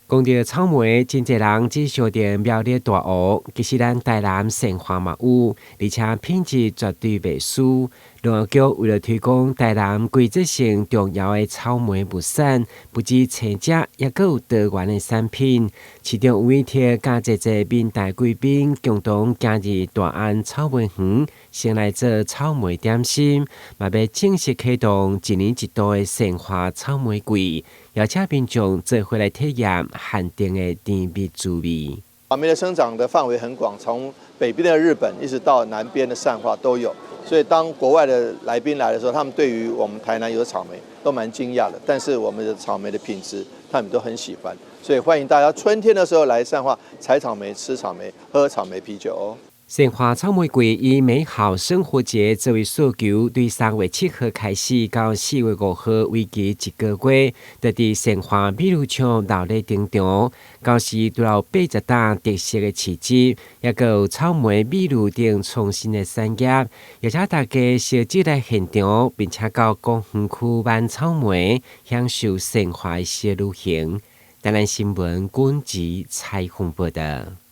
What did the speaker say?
講著草莓，真濟人只想著苗栗大湖，其實咱台南善化嘛有，而且品質絕對袂輸。農業局為著推廣台南季節性重要的草莓物產，不止青食，猶閣有多元的產品。市長委託佮濟濟民代貴賓共同行入大安草莓園，先來做草莓點心，嘛欲正式啟動一年一度的善化草莓季，邀請民眾做伙來體驗限定的甜蜜滋味。草莓的生長的範圍很廣，從北邊的日本一直到南邊的善化都有。所以當國外的來賓來的時候，他們對於我們台南有草莓都蠻驚訝的。但是我們的草莓的品質，他們都很喜歡。所以歡迎大家春天的時候來善化採草莓、吃草莓、喝草莓啤酒哦。善化草莓季以美好生活節作為訴求，對3月7號開始到4月5號，為期一個月，就佇善化美女場鬧熱登場。到時除了有80檔特色的市集，猶閣有草莓、美露等創新的產業，邀請大家相聚來現場，並且到公園區玩草莓，享受善化的小旅行。台南新聞滾子採訪報導。